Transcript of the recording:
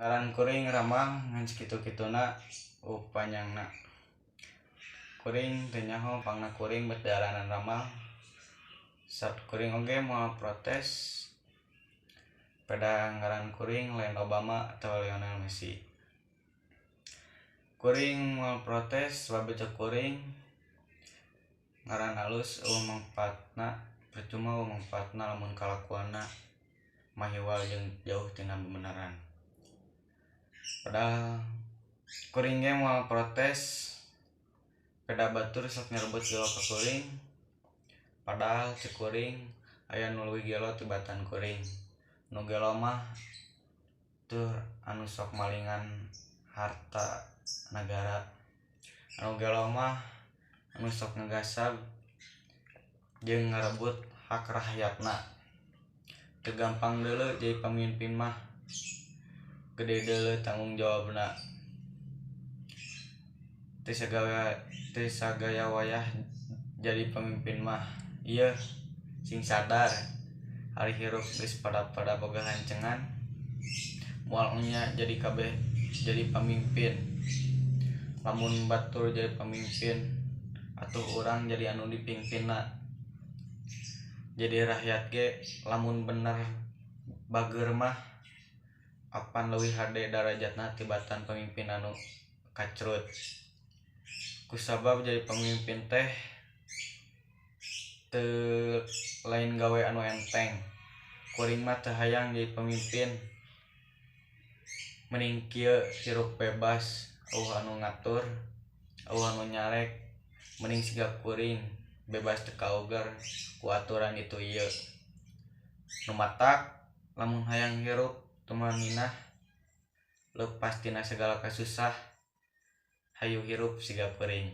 Ngaran kuring Ramang ngan sakitu-kituna panjangna. Kuring teu nyaho pangna kuring bet diaranan Ramang. Kuring oge moal protes peda ngaran kuring lain Obama atawa Lionel Messi. Kuring moal protes sabab ceuk kuring ngaran alus euweuh mangpaatna, percuma euweuh mangpaatna lamun kalakuanna mahiwal jeung jauh tina kabeneran. Padahal kuring ge moal protes peda batur sok nyarebut gelo ka kuring, padahal ceuk kuring aya nu leuwih gelo tibatan kuring. Nu gelo mah teu anu sok malingan harta nagara, anu gelo mah anu sok ngagasab jeung ngarebut hak rakyatna. Teu gampang deuleu jadi pamimpin mah, gede deuleu tanggung jawabna. Teu sagaya wayah jadi pamimpin mah, ieu sing sadar ari hirup geus pada-pada boga hancengan moal enya jadi kabeh jadi pamimpin. Lamun batur jadi pamimpin atuh urang jadi anu dipimpinna. Jadi rakyat ge lamun bener bageur mah apan leuwih hade darajatna tibatan pamimpin anu kacrut. Kusabab jadi pamimpin teh teu lain gawe anu enteng. Kuring mah teu hayang jadi pamimpin, mending kieu hirup bebas, euweuh anu ngatur, euweuh anu nyarek, mending siga kuring bebas teu kaoger ku aturan itu ieu. Nu matak lamun hayang hirup tumaninah leupas tina sagala kasusah, hayu hirup siga kuring.